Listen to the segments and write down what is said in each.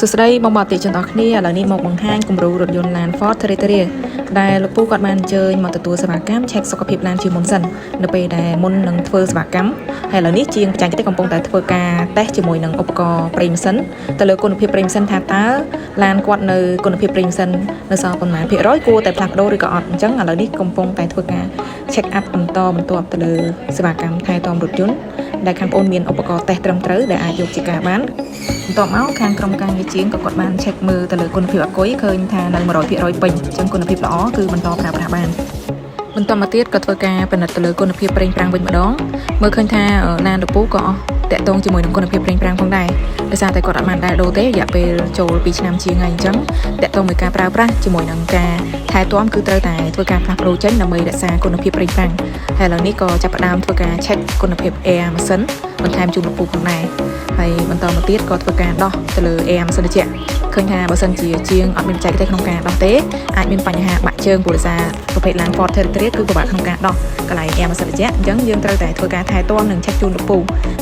សួស្តីបងប្អូនអតិថិជនទាំងអស់គ្នាឥឡូវនេះមកបង្ហាញគំរូរថយន្តឡាន Ford Territory ដែលលោកពូគាត់បានអញ្ជើញមកទទួលសេវាកម្ម check សុខភាពឡានជាមុនសិននៅពេលដែលមុននឹងធ្វើសេវាកម្មហើយឥឡូវនេះជាងបច្ចេកទេសកំពុងតែធ្វើការតេស្តជាមួយនឹងឧបករណ៍ប្រេងម៉ាស៊ីនទៅលើគុណភាពប្រេងម៉ាស៊ីនថាតើឡានគាត់នៅគុណភាពប្រេងម៉ាស៊ីននៅសល់ប៉ុន្មានភាគរយគួរតែផ្លាស់ប្ដូរឬក៏អត់អញ្ចឹងឥឡូវនេះកំពុងតែធ្វើការ check up បន្តបន្ទាប់ទៅលើសេវាកម្មថែទាំរថយន្តដែលខាងប្អូនមានឧបករណ៍តេស្តត្រឹមត្រូវដែលអាចយកជាការបាន បន្ទាប់មកខាងក្រុមការងារជាងក៏គាត់បាន check មើលទៅលើគុណភាពអាគុយឃើញថានៅ100%ពេញអញ្ចឹងគុណភាពល្អគឺបន្តប្រើប្រាស់បានបន្តមកទៀតក៏ធ្វើការពិនិត្យទៅលើគុណភាពប្រេងហ្វ្រាំងវិញម្ដងមើលឃើញថាឡានរពូក៏អស់តាក់ទងជាមួយនឹងគុណភាពប្រេងហ្វ្រាំងផងដែរដោយសារតែគាត់អត់បានដែលដូរទេរយៈពេលចូល2ឆ្នាំជាងហើយអញ្ចឹងតាក់ទងមួយការប្រើប្រាស់ជាមួយនឹងការថែទាំគឺត្រូវតែធ្វើការផ្លាស់ប្ដូរចេញដើម្បីរក្សាគុណភាពប្រេងហ្វ្រាំងហើយឥឡូវនេះក៏ចាប់ផ្ដើមធ្វើការ check គុណភាព air ម៉ាស៊ីនបន្ថែមជូនលោកពូផងដែរហើយបន្តមកទៀតក៏ធ្វើការដោះទៅលើ air ម៉ាស៊ីនត្រជាក់ឃើញថាបើសិនជាជាងអត់មានបច្ចេកទេសក្នុងការដោះទេអាចមានបញ្ហាបាក់ជើងព្រោះដោយសារប្រភេទឡាន Ford Territory គឺពិបាកក្នុងការដោះកន្លែង air ម៉ាស៊ីនត្រជាក់អញ្ចឹងយើងត្រូវតែធ្វើការថែទាំនិង check ជូនលោកពូ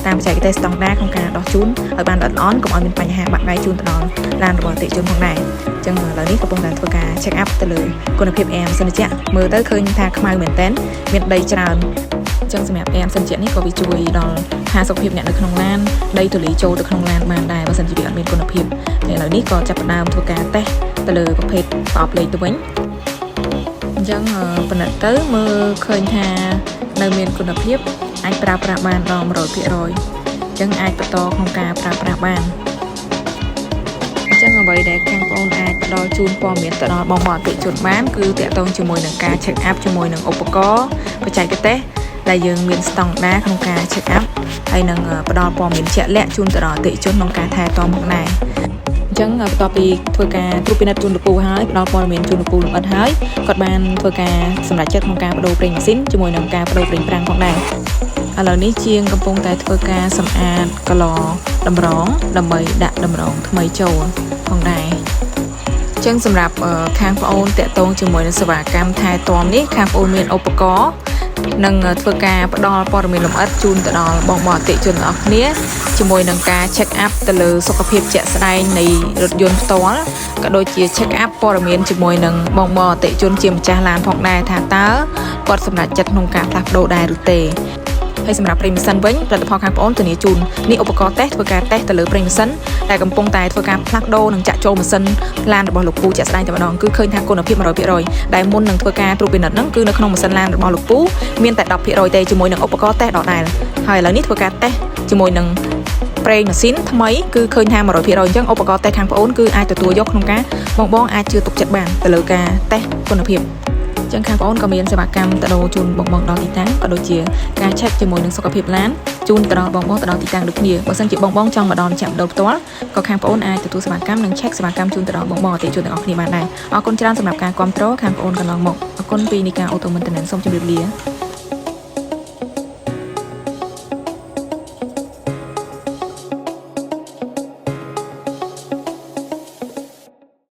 តាមបច្ចេកទេសស្តង់ដារក្នុងការដោះជូនឲ្យបានល្អិតល្អន់កុំឲ្យមានបញ្ហាបាក់ដៃជូនទៅដល់ឡានរបស់អតិថិជនផងដែរអញ្ចឹងឥឡូវនេះកំពុងតែធ្វើការ check up ទៅលើគុណភាព air ម៉ាស៊ីនត្រជាក់មើលទៅឃើញថាខ្មៅមែនតើមានដីច្រើនអញ្ចឹងសម្រាប់ air ម៉ាស៊ីនត្រជាក់នេះក៏វាជួយដល់ផាសុកភាពអ្នកនៅក្នុងឡានដីធូលីចូលទៅក្នុងឡានបានដែរបើសិនជាវាអត់មានគុណភាពហើយឥឡូវនេះក៏ចាប់ផ្ដើមធ្វើការតេស្តទៅលើប្រភេទប្រអប់លេខទៅវិញអញ្ចឹងពិនិត្យទៅមើលឃើញថានៅមានគុណភាពអាចប្រើប្រាស់បានដល់100%អញ្ចឹងអាចបន្តក្នុងការប្រើប្រាស់បានអញ្ចឹងអ្វីដែលខាងបងអាចផ្ដល់ជូនព័ត៌មានទៅដល់បងប្អូនអតិថិជនបានគឺតាក់ទងជាមួយនឹងការ check up ជាមួយនឹងឧបករណ៍បច្ចេកទេសដែលយើងមានស្តង់ដារក្នុងការ check up ហើយនឹងផ្ដល់ព័ត៌មានជាក់លាក់ជូនទៅដល់អតិថិជនក្នុងការថែទាំផងដែរអញ្ចឹងបន្ទាប់ពីធ្វើការត្រួតពិនិត្យជូនលោកពូហើយផ្ដល់ព័ត៌មានជូនលោកពូលម្អិតហើយគាត់បានធ្វើការសម្រេចចិត្តក្នុងការបដូរប្រេងម៉ាស៊ីនជាមួយនឹងការបដូរប្រេងហ្វ្រាំងផងដែរឥឡូវនេះជាងកំពុងតែធ្វើការសម្អាតកឡតម្រងដើម្បីដាក់តម្រងថ្មីចូលផងដែរចឹងសម្រាប់ខាងប្អូនតាក់ទងជាមួយនឹងសេវាកម្មថែទាំនេះខាងប្អូនមានឧបករណ៍និងធ្វើការផ្ដល់ព័ត៌មានលម្អិតជូនទៅដល់បងប្អូនអតិថិជនទាំងអស់គ្នាជាមួយនឹងការ check up ទៅលើសុខភាពជាក់ស្ដែងនៃរថយន្តផ្ទាល់ក៏ដូចជា check up ព័ត៌មានជាមួយនឹងបងប្អូនអតិថិជនជាម្ចាស់ឡានផងដែរថាតើគាត់សម្រេចចិត្តក្នុងការផ្លាស់ប្ដូរដែរឬទេហើយសម្រាប់ប្រេងម៉ាស៊ីនវិញផលិតផលខាងប្អូនធានាជូននេះឧបករណ៍តេស្តធ្វើការតេស្តទៅលើប្រេងម៉ាស៊ីនដែលកំពុងតែធ្វើការផ្លាស់ប្ដូរនិងចាក់ចូលម៉ាស៊ីនឡានរបស់លោកពូជាក់ស្ដែងតែម្ដងគឺឃើញថាគុណភាព100%ដែលមុននឹងធ្វើការត្រួតពិនិត្យហ្នឹងគឺនៅក្នុងម៉ាស៊ីនឡានរបស់លោកពូមានតែ10%ទេជាមួយនឹងឧបករណ៍តេស្តដដែលហើយឥឡូវនេះធ្វើការតេស្តជាមួយនឹងប្រេងម៉ាស៊ីនថ្មីគឺឃើញថា100%អញ្ចឹងឧបករណ៍តេស្តខាងប្អូនគឺអាចទទួលយកក្នុងការបងបងអាចជឿទុកចិត្តបានទៅលើការតេស្តគុណភាពចឹងខាងបងអូនក៏មានសេវាកម្មទៅដូរជូនបងបងដល់ទីតាំងក៏ដូចជាការ check ជាមួយនឹងសុខភាពឡានជូនទៅដល់បងបងទៅដល់ទីតាំងដូចគ្នាបើសិនជាបងបងចង់មកដល់ចាំដូរផ្ទាល់ក៏ខាងបងអូនអាចទទួលសេវាកម្មនិង check សេវាកម្មជូនទៅដល់បងបងអតិថិជនទាំងអស់គ្នាបានដែរអរគុណច្រើនសម្រាប់ការគាំទ្រខាងបងអូនកន្លងមកអរគុណពីនីការ Auto Maintenance សូមជម្រាបលា។